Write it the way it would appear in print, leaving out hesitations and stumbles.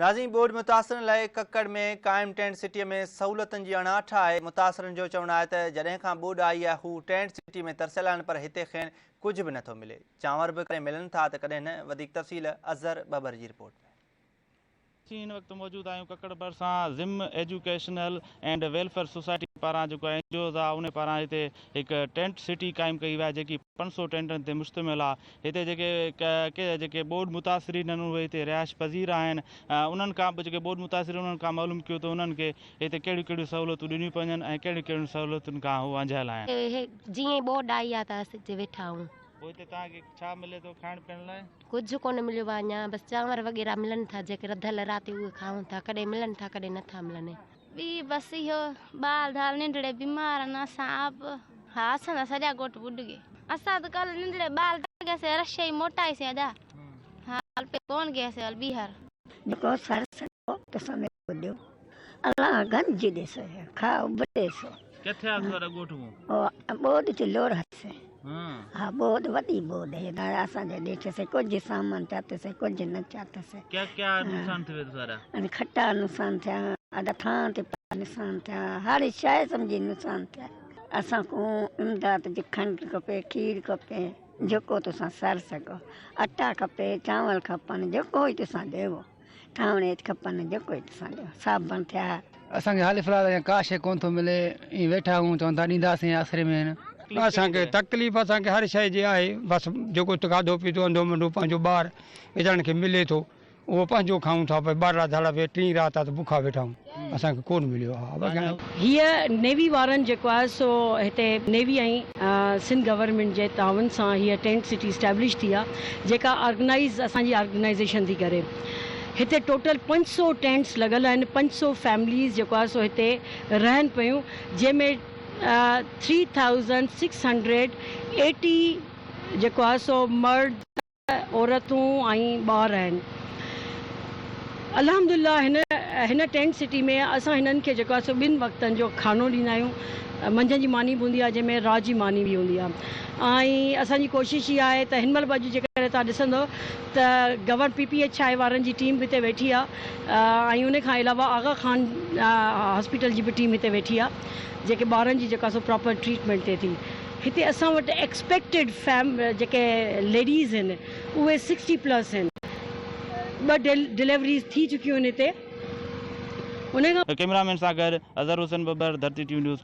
ناظرين ٻوڏ متاثرن لاء ڪڪڙ ۾ قائم ٽينٽ سٽي ۾ سهولتن جي اڻاٺ آهي، متاثرن جو چوڻ آهي ته جڏهن کان ٻوڏ آئي آهي هو ٽينٽ سٽي ۾ ترسيل آهن پر هتي کين ڪجهه به نٿو ملي، چانور به ڪڏهن ملن ٿا ته ڪڏهن نه، وڌيڪ تفصيل اظهر ٻٻر جي رپورٽ ۾. اسين هن وقت موجود آهيون ڪڪڙ ڀرسان زم ايجوڪيشنل اينڊ ويلفيئر سوسائٽي پاران جيڪو اين جي اوز آهي ان پاران هتي هڪ ٽينٽ سٽي قائم ڪئي وئي آهي جيڪي 500 ٽينٽن تي مشتمل آهي هتي جيڪي جيڪي ٻوڏ متاثرين آهن اهي هتي رهائش پذير آهن انهن کان به جيڪي ٻوڏ متاثر انهن کان معلوم ڪيو ته انهن کي هتي ڪهڙيون ڪهڙيون سهولتون ڏنيون پيون وڃن ۽ ڪهڙيون ڪهڙيون سهولتن کان هو وانجهيل آهن. جيئن ئي ٻوڏ آئي آ ته اسين اتي ويٺا آهيون. پوء هتي توهان کي ڇا ملي ٿو کائڻ پيئڻ لاء؟ ڪجهه ڪونه مليو آ اڃا بس چانور وغيره ملن ٿا جيڪي رڌل رات اهي کائون ٿا ڪڏهن ملن ٿا ڪڏهن نٿا ملن. ٻي بس اهو ٻال ڌال ننڍڙي بيمار آهن اسان آپ ها اسان جا سڄا ڳوٺ ٻڏ گئي اسان ته ڪل ننڍڙي ٻال گئي سي رشي موٽائي سي ادا ها پي ڪون گئي سي ٻيهر. جيڪو سر سڄو تسان ميڪو ڏيو الله گنج ڏيسو کائو به ڏيسو. ڪٿي آ تساڏا ڳوٺ مون؟ او ٻوڏ چ لوڙ هسي. ها ٻوڏ وڏي ٻوڏ هي دا اسان جي ڏيٺ سي ڪجهه سامان چات سي ڪجهه نه چات سي. ڪيا ڪيا نقصان ٿي ويو تساڏا؟ ان کٽا نقصان ٿيا ادا ٿان تي نقصان ٿيا هر شيء سمجهي نقصان ٿيا. اسان کون امداد جي کنڊ کپي کير کپي جيڪو تسان سر سگهو اٽا کپي چانور کپن جيڪو ئي تسان ڏيو. ٺاهڻ هيٺ کپن جيڪو هيٺ سان ڏيو صابڻ ٿيا. اسان کي حال في الحال اڃا ڪا شيء ڪونه ٿو ملي ائين ويٺا آهيون چون ٿا ڏينداسين آسري ۾ آهن. اسان کي تڪليف اسان کي هر شيء جي آهي بس جيڪو کاڌو پيتو انڌو منڊو پنهنجو ٻار ويچارن کي ملي ٿو اهو پنهنجو کائون ٿا پر ٻارڙا ڌاڙا وي ٽين رات آ ته بکا ويٺا آهيون اسان کي ڪونه مليو آ. هيء نيوي وارن جيڪو آهي سو هتي نيوي ۽ سنڌ گورنمينٽ جي تعاون سان هيء ٽينٽ سٽي اسٽيبلش ٿي آهي جيڪا آرگنائيز اسان جي آرگنائيزيشن ٿي ڪري. هتي ٽوٽل 500 ٽينٽس لڳل آهن 500 فيمليز جيڪو آهي سو هتي رهن پيون جنهن ۾ 3680 جيڪو آهي سو مرد، عورتون ۽ ٻار آهن. الحمدلله هن هن ٽينٽ سٽي ۾ اسان هنن کي جيڪو آهي سو ٻن وقتن جو کانو ڏيندا آهيون. منجهند جي ماني به هوندي آهي جنهن ۾ رات جي ماني به هوندي آهي ۽ اسان جي ڪوشش اها آهي ته هن مهل به اڄ جيڪڏهن توهان ڏسندو ته گورن پي پي ايڇ I وارن جي ٽيم به هتي ويٺي آهي ۽ ان کان علاوه آغا خان هاسپيٽل جي به ٽيم هتي ويٺي آهي جيڪي ٻارن جي جيڪو آهي سو پراپر ٽريٽمينٽ ٿئي ٿي. هتي اسان وٽ ايڪسپيڪٽيڊ فيم جيڪي ليڊيز آهن اهي سڪسٽي پلس آهن ٻه ڊليوريز ٿي چڪيون آهن هتي ان کان ڪئميرا مين سان گڏ Azhar Hussain Babbar, Dharti T V news.